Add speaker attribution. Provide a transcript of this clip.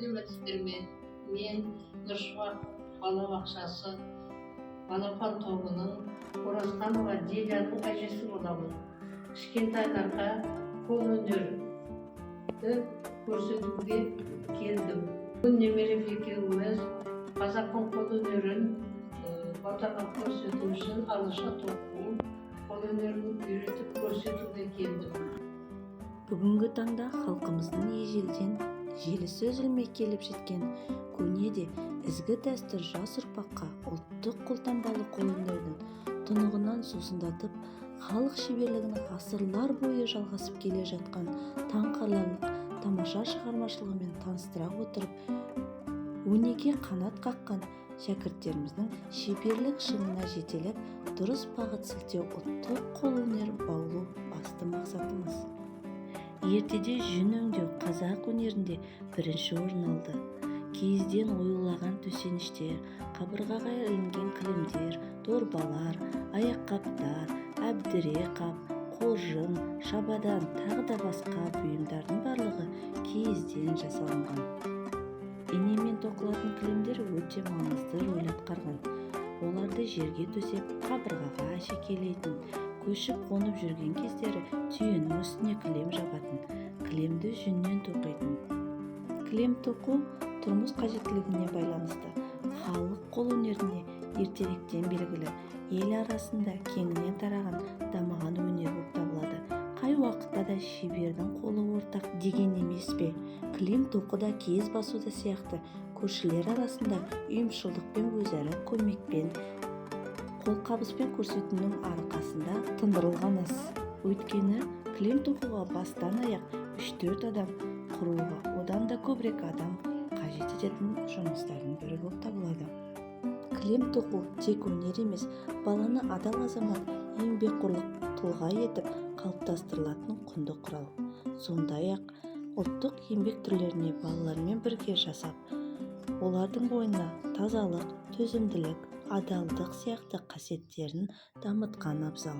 Speaker 1: Сәлеметсіздер ме? Мен Нұршуақ балабақшасы Балапан тобының Оразханова Диляның әжесі боламын. Кішкентайларға қолөнерді көрсетуге келдім. Бүгін немерем екеуміз қазақтың қолөнерін балдарға көрсету үшін алаша тоқу қолөнерін үйретіп көрсетуге келдім.
Speaker 2: Бүгінгі таңда халқымыздың ежелден желісі үзілмей келіп жеткен көне де ізгі дәстүр жас ұрпаққа ұлттық қолтаңбалы қолөнердің тұнығынан сусындатып, халық шеберлігінің ғасырлар бойы жалғасып келе жатқан таңқаларлық тамаша шығармашылығымен таныстыра отырып, өнеге қанат қаққан шәкірттеріміздің шеберлік шыңына жетелеп, дұрыс бағыт сілтеу, ұлттық қолөнер баулу басты мақсатымыз. Ертеде жүн өңдеу қазақ өнерінде бірінші орын алды. Киізден оюлаған төсеніштер, қабырғаға ілінген кілемдер, дорбалар, аяққаптар, әбдіре қап, қоржын, шабадан, тағы да басқа бұйымдардың барлығы киізден жасалынған. Инемен тоқылатын кілемдер өте маңызды рөл атқарған. Оларды жерге төсеп, қабырғаға әшекейлейтін. Көшіп-қонып жүрген кездері түйенің үстіне кілем жабатын. Кілемді жүннен тоқитын. Кілем тоқу тұрмыс қажеттілігіне байланысты халық қолөнеріне ертеректен белгілі, ел арасында кеңінен тараған, дамыған өнер болып табылады. Қай уақытта да шебердің қолы ортақ деген емес пе? Кілем тоқу да, киіз басу да сияқты көршілер арасында ұйымшылдықпен, өзара көмекпен, қолқабыспен көрсетуінің арқасында тындырылған іс. Өйткені кілем тоқуға бастан аяқ 3-4 адам құруға, одан да көбірек адам қажет ететін жұмыстардың бірі болып табылады. Кілем тоқу тек өнер емес, баланы адал азамат, еңбекқорлық тұлға етіп қалыптастырылатын құнды құрал. Сондай-ақ ұлттық еңбек түрлеріне балалармен бірге жасап, олардың бойына тазалық, төзімділік, адалдық сияқты қасиеттерін дамытқан абзал.